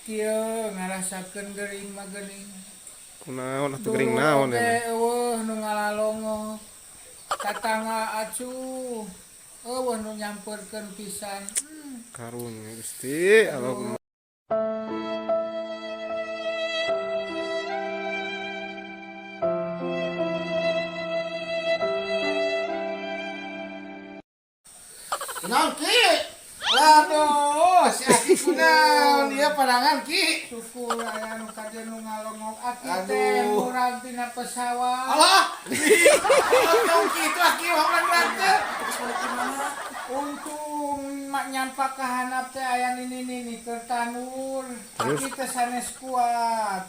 Kieu ngarasakeun gering mah geuning. Kunaon atuh gering naon ya? Eueuh nu ngalalongo. Tatangga acuh. Eueuh nu nyamperkeun pisan. Karunya Gusti Allah. Kunaon Ki? Waduh, si Aki kunaon ieu pandangan Ki? Syukur aya nu kaje nu ngalongok Aki teh murag tina pesawat. Alah. Untung kitu Aki mah teh. Untung mak nyampak ka handap teh aya nini-nini keur tanur. Aki teh sanes kuat.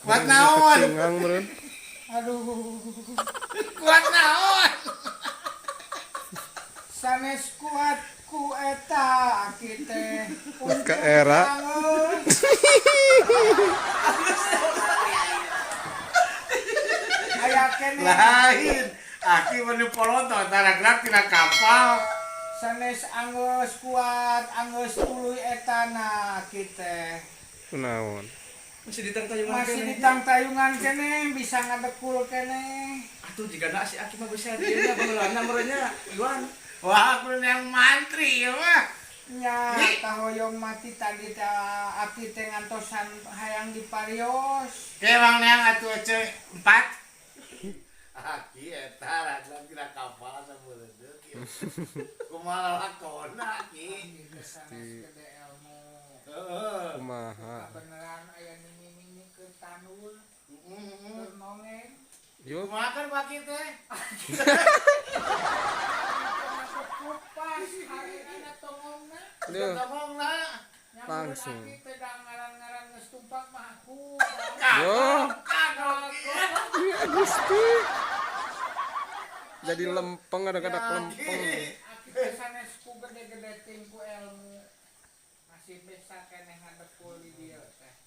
Kuat naon? Aduh. Kuat naon? Sanes kuat ku eta Aki teh. Kuat ka era. Aya keneh. Lain. Aki mah polotot taragrak tina kapal. Sanes anggeus kuat, anggeus tuluy etana Aki teh. Kunaon? Masih ditangtayungan keneh. Masih ditangtayungan keneh, bisa ngadekul keneh. Atuh jigana si Aki mah bisa dieu nya baheulana meureunnya, Iwan. Wah, aku yang mantri ya mah. Nya, tahoyong mati tadi teh Aki teh ngantosan hayang diparios. Kewang neang atuh ece 4. Aki eta raglan tina kapal sabeureudeuk ieu. Kumaha lakona Aki? Sanes gede ilmu. Heeh. Kumaha? Beneran aya nini-nini keur tanur. Keur nongeng. Yo. Kumaha kan Aki teh? Kupas harina tongongna. Tongongna. Langsung. Aki teh ngaran-ngaran geus tumpak mah aku. Yo. Kagok. Gusti. Jadi lempeng ada kada lempeng. Aki teh sanes ku gede-gede ting ku ilmu. Masih bisa keneh ngadekul di dieu teh.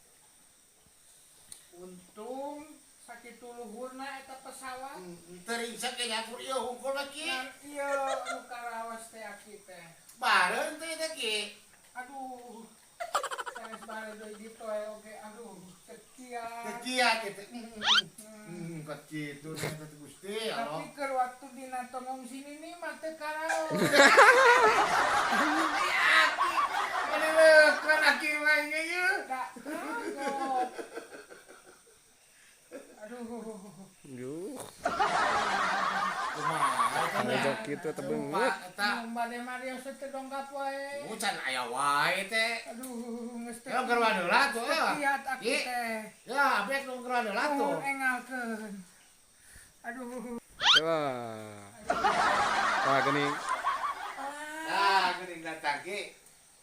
Untung sakitu luhurna eta pesawat. Teu ke nyakur ieu hungkul Ki. Ieu nu karaos teh Aki teh. Bareng teh teh Ki. Aduh. Sanes bare deui ditoe oge aduh tekiat. Tekiat kitu. Kitu teh Gusti Allah. Tapi keur waktu dina tongong sini nih mah teu karaos. Aki. Meni Aki mah ieu. Da kagok. Aduh. Yuh. Kumaha Ngajak kitu teh beungeut. eta bade marios teh dongkap wae. Can aya wae teh. Aduh, geus teh. Ya keur wadeula tuh. Kiat Aki teh. Ya, abek nu keur wadeula tuh. Engalkeun. Aduh. Wah. Tah geuning. Tah geuning datang Ki.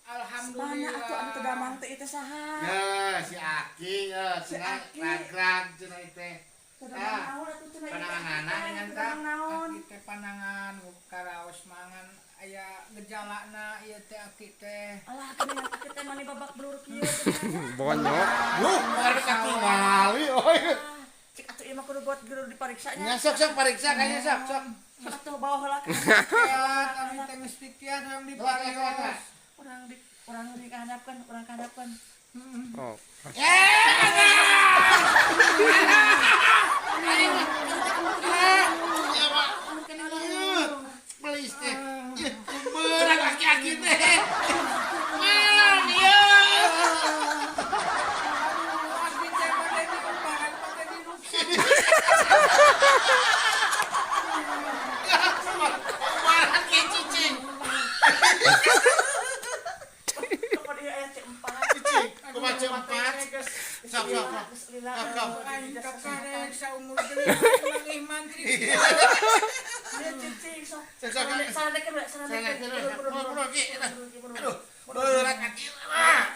Alhamdulillah. Mana atuh anu teu damang teh ieu saha? Ya, si Aki ya, cenah ragrak cenah teh. Pananganana ngan naon? Aki teh panangan karaos mangan aya gejalana ieu teh Aki teh. Alah geuningan Aki teh mani babak belur kieu. Bonyok. Duh, marek katingali euy. Cik atuh ieu mah kudu buat guru dipariksa nya. Nya sok sok pariksa kayaknya sok sok. Sok atuh bawa heula ka. Kiat abi teh geus dikiat hayang diparios. Urang di kahandapkeun, urang kahandapkeun. Oh. Belis teh. Berat aki-aki teh. Man, ieu. Aduh, Aki teh mah diumbahan mah diruksak. Umbaran ke cicing. Kepada ieu aya C4. Cicing, kumaha C4? Sok sok. Sok. Aing kakarek saumur geuning manggih mantri. Ieu cicing sok. Sok sok. Sarandekeun we, sarandekeun. Aduh, berat kaki. Ah.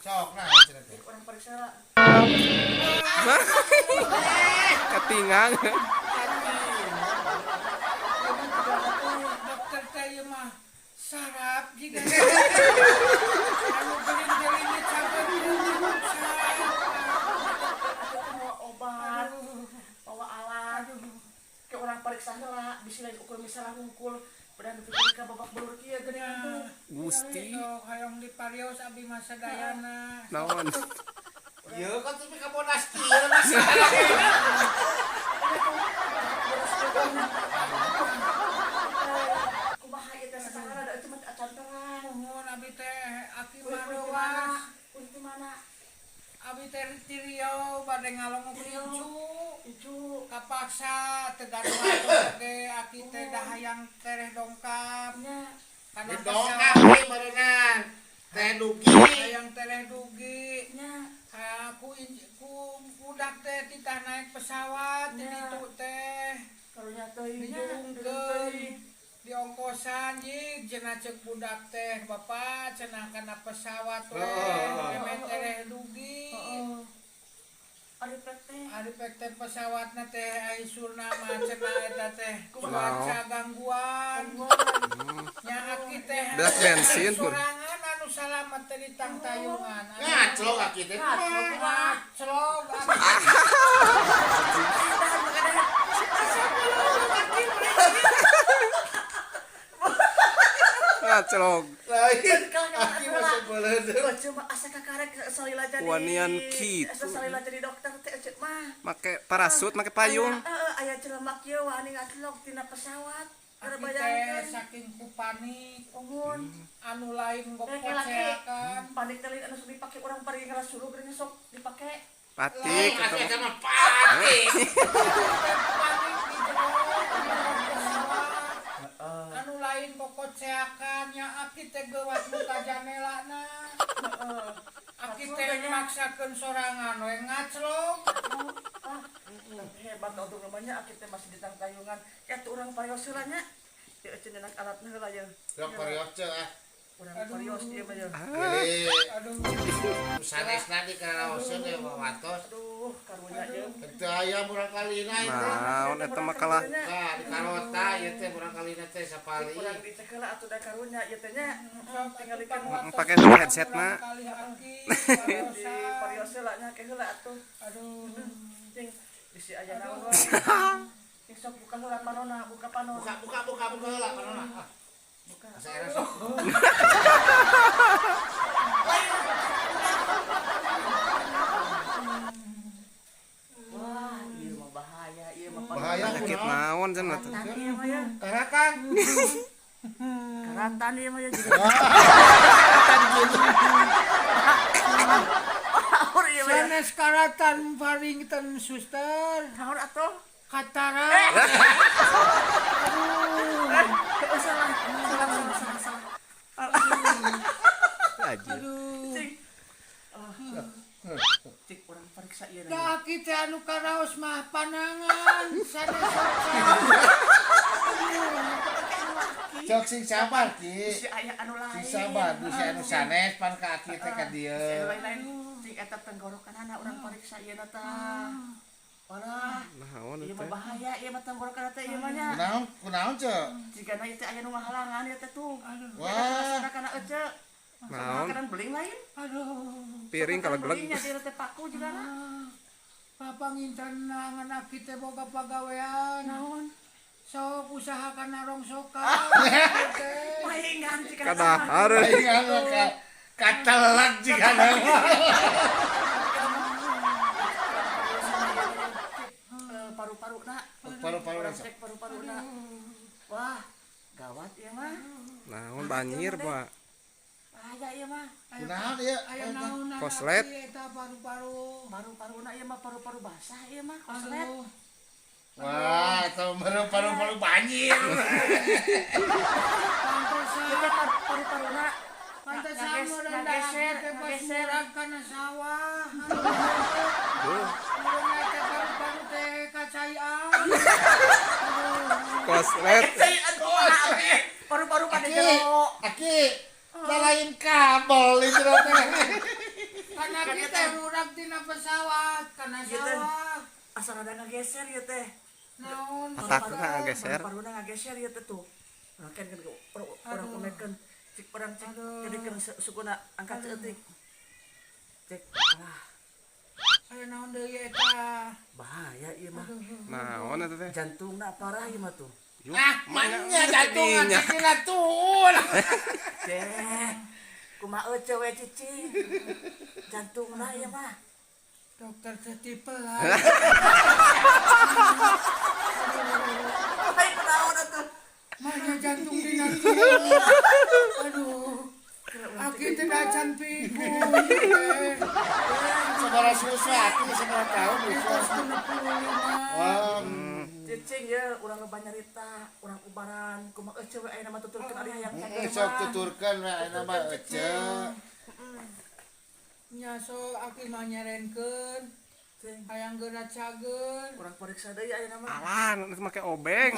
Sok nah cenah teh. Urang pariksa heula. Ketingang. Dokter teh ieu mah sarap jiga. Anu geuning-geuning sampai diruksak. Bawa obat, bawa alat. Ke urang pariksa heula, bisi lain ukur misalnya hungkul. Udah nepikeun ka babak belur kieu geuningan tuh. Gusti. Hoyong diparios abdi mah sadayana. Naon? Ieu kan tapi ka bodas kieu geus. Kumaha ieu teh sakahara da itu mah acan terang. Nuhun abi teh aki Uih, mah uih, di reuas. mana? Uih di mana? Abi teh ti Riau bade ngalongok incu. Incu. Kapaksa teu gaduh atos ge aki teh da hayang tereh dongkap. Nya. Kana Dongkap pesawat we meureunnan. Teh dugi. hayang tereh dugi. Nya. Ku ku budak teh titah naik pesawat di Nya. ditu teh Karunya teuing nya. dijurungkeun diongkosan jig cenah ceuk budak teh bapak cenah kana pesawat we Heeh. memeh tereh dugi. Heeh. Ari pek teh. Ari pek teh pesawatna teh ai surna mah cenah eta teh cuaca gangguan. Nya aki teh Beak bensin, pur. sorangan anu salamet teh di tangtayungan. Ngaclok aki teh. Ngaclok aki. Ngaclog. Lain aki mah sebeuleudeuh. Cuma asa kakarek salila jadi. Wanian kitu. Asa salila jadi dokter teh eceuk mah. Make parasut, make payung. Heeh, aya jelema kieu wani ngaclok tina pesawat. Keur Aki teh bayangkeun. saking ku panik Nuhun. anu lain Laki-laki gokoceakan. panik teh lain anu sok dipake urang pari ngalas suruh geuning sok dipake. Patik Aki atau teh mah patik. Panik di jero pesawat. Anu lain kokoceakan nya aki teh geuwas muka janelana. Heeh. Aki teh maksakeun sorangan we ngaclok. Ah, tapi hebat untuk namanya aki teh masih di tangtayungan. Ya tuh urang parios heula nya. Ieu eceun nyenak alatna heula ye. Sok parios ceu ah. Urang parios ieu mah ye. Jadi Aduh. sanesna di karaoseun teh wawatos. Aduh, karunya ye. Teu aya murang kalina itu. Naon eta mah kalah. Tah di karota ieu teh murang kalina teh sapali. Urang dicek heula atuh da karunya ieu teh nya. Tinggalikeun Pake headset na. Kali aki di pariosan. parios heula nya ke heula atuh. Aduh. Cing bisi aya naon wae. Cing sok buka heula panona, buka panon. Buka buka buka buka heula panona. Ah, Buka. asa era sok. Wah, ieu mah bahaya, ieu mah Bahaya. Penyakit naon cenah teh. Karatan ieu mah ya. Karakan. Karatan ieu mah ya. Haur ieu mah ya. Sanes karatan paringten suster. Haur atuh. Katara. Eh, oh, salah. Salah, salah, salah, salah. Aja. Aduh. Cing. Ah. Cik urang pariksa ieu Da aki teh anu karaos mah panangan sanes soca. Cok sing sabar ki. Si aya anu lain. Sing sabar bisi anu sanes pan ka aki teh ka Si dieu. anu lain-lain. Cing eta tenggorokanana urang pariksa ieu na tah. Walah, Naon ieu eta? mah bahaya ieu mah tenggorokan teh ieu mah nya. Kunaon kunaon ceu? Jigana ieu teh aya nu ngahalangan ieu teh tuh. Wah. Wah, kana ece. Naon? Makanan beling lain. Aduh. Piring kalau geleg. Belingnya dia teh paku jigana. Papanginten ngan aki teh boga pagawean. Naon? Sok usaha kana rongsokan. Teh. Pahingan jigana. Kadahar. Aing anu ka katelak jigana. Paru-paru na. Paru-paru na sok. Cek paru-paru na. Wah, gawat ieu mah. Naon banjir, Pak. Bahaya ieu mah. Kunaon ieu? Aya naon Koslet. aki eta paru-paru. Paru-paru na ieu mah paru-paru basah ieu mah koslet. Aduh. Wah, eta paru-paru banjir. Pantesan. Ieu teh paru-paru na. Pantesan meureun da aki Ngageser, teh pas ngageser. murag kana sawah. Duh, Meureun eta paru-paru teh kacaian. koslet. Paru-paru pada Aki, jero. aki, lain kabel itu teh. Kana aki teh murag tina pesawat kana Ieu teh. sawah. Asa rada ngageser ieu teh. Naon? Otakna ngageser. Paru-paruna ngageser ieu teh tuh. Urang kan urang unekeun cik urang cik jadikeun sukuna angkat saeutik. Cek alah Aya naon deui eta? bahaya ieu mah. Naon eta teh? Jantungna parah ieu mah tuh. Ah, manya jantung cicing tuh. Deh. Kumaha euceu we cicing. Jantungna ieu mah. Dokter teh tipe lah. Ai kunaon atuh? Manya jantung dina. Aduh. Aki teh dacan pikun. Sabaraha susu aki sabaraha tahun Kita susu. 65. Wah, Cicing ya urang loba nyarita, urang ubaran, kumaha euceu we ayeuna mah tuturkeun ari hayang cageur. Sok tuturkeun we ayeuna mah ece. Nya so aki mah nyarenkeun. Hayang geura cager. Urang periksa deui ayeuna mah. Alah, nanti make obeng.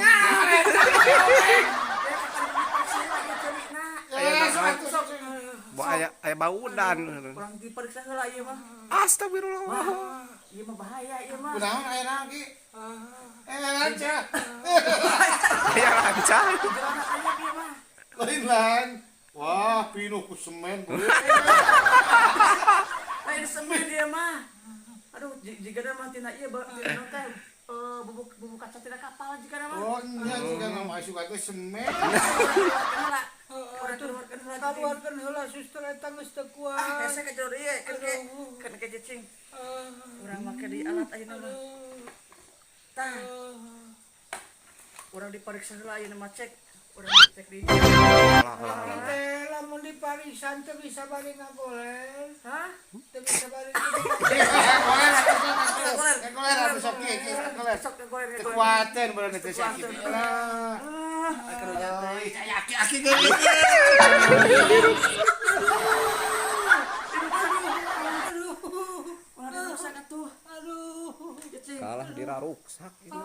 Bo aya aya baudan. Urang diperiksa heula ieu mah. Astagfirullah. Ieu mah bahaya ieu mah. Kunaon aya naon ki? Lancar. Aya lancar. Jerona aya ieu mah. Lain lain. Wah, pinuh ku semen. Lain semen ieu mah. Aduh, jigana mah tina ieu tina teh bubuk bubuk kaca tina kapal jigana mah. Oh, nya jigana mah asup teh semen. Urang keluarkeun heula. Kaluarkeun heula suster eta geus teu kuat. Ah, hese ka jero ieu kan ke cicing. Urang make di alat ayeuna mah. Tah. Urang diperiksa heula ayeuna mah cek. Urang cek di. Aki teh lamun diparisan teu bisa bari ngagoler. Hah? Teu bisa bari. Goler atuh. Goler atuh sok ki, goler. Sok goler. Kekuatan bener teh si aki. Lah. Ah, karunya teh. Aki aki geuning. Urang diperiksa atuh. Aduh. Cicing. Kalah diraruksak ini.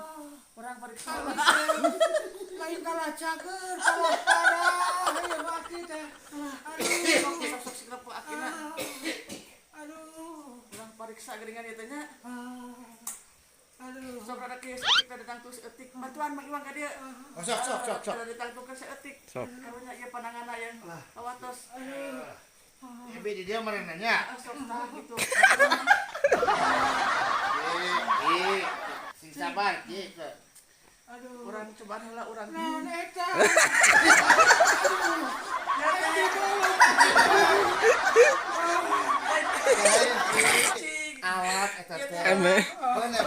Urang periksa. Lain kalah cager, kalah parah ieu mah aki teh. Aduh. Sok sok sing akina. Aduh. Urang pariksa geuningan ieu teh nya. Aduh. Sok rada kieu saeutik rada tangtu saeutik. Bantuan Mang Iwang ka dieu. Oh, sok sok sok sok. Rada ditangtukeun saeutik. Sok. Karunya ieu pananganna yang kawatos. Ieu di dieu meureun nya. Ah, sok tah gitu. Ki, sing sabar ki. Aduh. Urang cobaan heula urang. Naon eta? Cicing. Alat eta teh. Eme. Bener.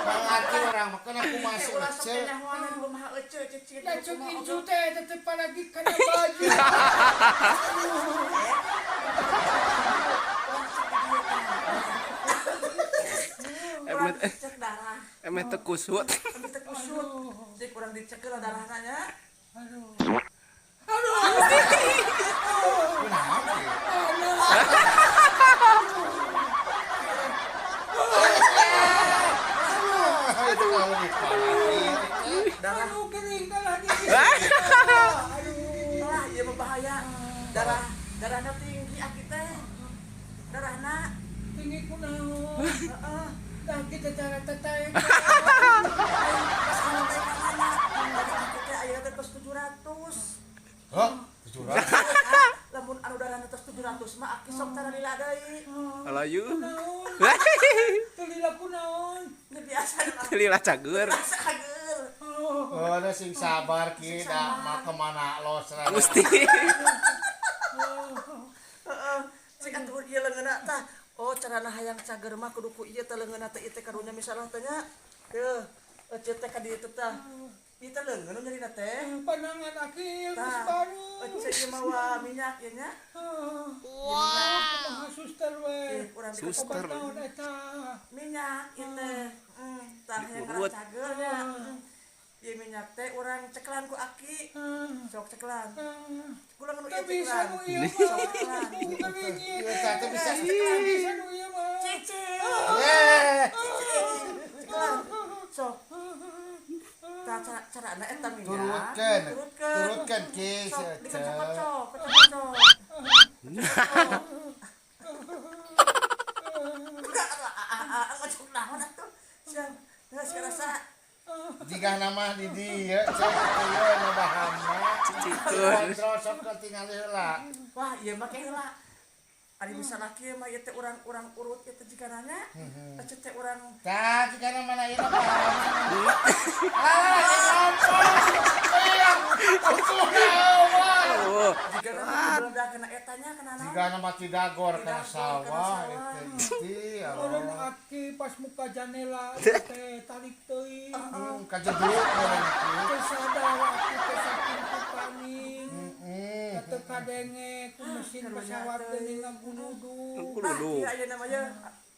Pangarti urang mah kana kumaha si Ulah sok Ece. nyahoanan kumaha ece cicing. Da cek incu teh tetep paragi kana baju. Eme Cek darah. eme teu kusut. Eme teu kusut. Cek urang dicek heula darahna nya. Aduh. Kunaon ki? Itu kamu dipanggil. Darah. Aduh gering kalah di. Lah, ieu mah bahaya. Darah darahna tinggi aki teh. Darahna Tinggi kunaon? heeh. Tah kita cara teteh. Pas anu teh ka mana? Darah aki teh ayeuna teh tos 700. Hah? 700. Lamun anu darahna tos 700 mah aki sok cara lila deui. Alayu. Naon? Teu lila kunaon? Ini biasa Lila cager. biasa cager. Oh, ada sing sabar ki, da mah kemana los rada. Gusti. Heeh. Cek atuh ieu leungeunna tah. Oh, carana hayang cager mah kudu ku ieu teh leungeunna teh ieu teh karunya misalnya teh nya. Teuh, ece teh ka dieu teh tah. Ieu teh leungeun nu nyerina teh. Panangan aki geus Tah. baru. Ece ieu mawa minyak ieu nya. Wah, kumaha suster we. Eh, urang dikasih Suster. Obat naon eta? minyak ieu teh. Tah hayang Diurut. cager nya. Ieu minyak teh urang ceklan ku aki. Sok ceklan. Kula nu Teu ieu bisa ceklan. nu ieu mah. Sok ceklan. Gering ieu. Ieu teh teu bisa. Teu bisa nu ieu mah. Cicing. Eh, Ceklan. Sok. Tah cara carana eta minyak. turutkeun. Turutkeun. Turutkeun ki si Sok Ece. dikocok-kocok, kocok-kocok. Kocok naon atuh. Siap. Geus karasa. Jika nama di dieu cek ieu nu bahana. Cicikeun. Kontrol sok ketingali heula. Wah, ieu mah heula. Ari misalnya kieu mah ieu teh urang-urang urut ieu teh jigana nya. Ece teh urang Tah, jigana mana ieu mah. Ah, iya. Oh, jigana mah beledak kana eta nya kana naon. Jigana mah tidagor kana Tidagor kana sawah sawah. eta gitu. Urang aki pas muka janela teh tarik teuing. Kajeduk urang itu. Teu sadar aki teh saking ku panik. Heeh. Teu kadenge ku mesin pesawat geuning ngaguludug. Nah, kudu. ieu ayeuna mah ye.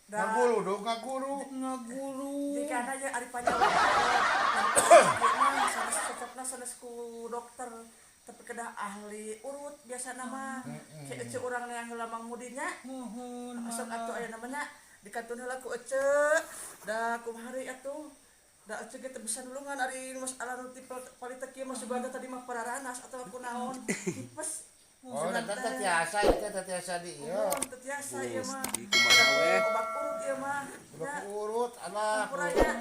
Da Ngaguludug ngaguru. Ngaguru. jigana ye ari panyawa. Mah sanes cocokna sanes ku dokter tapi kedah ahli urut biasana mah. Cek ece urang yang heula Mang Mudin nya. Muhun. Sok atuh aya namanya dikantun heula ku ece da kumaha atuh da ece ge teu bisa nulungan ari masalah nu tipe politik ieu mah suganda tadi mah pararanas atawa kunaon tipes. Oh, eta teh tiasa, eta teh tiasa di ieu. Oh, teu tiasa ieu mah. Gusti, kumaha we? Obat urut ieu mah. Udah urut alah. Hampura nya.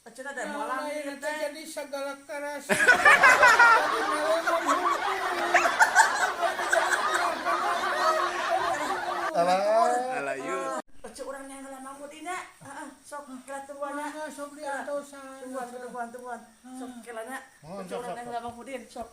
Ece da Nah, moal lain ieu teh teh. jadi segala keras. Jadi melemun hungkul. Alah. Alah yuk. Ece urang yang heula Mang Mudin nya. Heeh, sok kela tungguan nya. Mangga sok diantosan. Tungguan, tungguan, tungguan. Sok kela nya. Oh, Ece sok, urang sok, yang heula Mang Mudin, sok.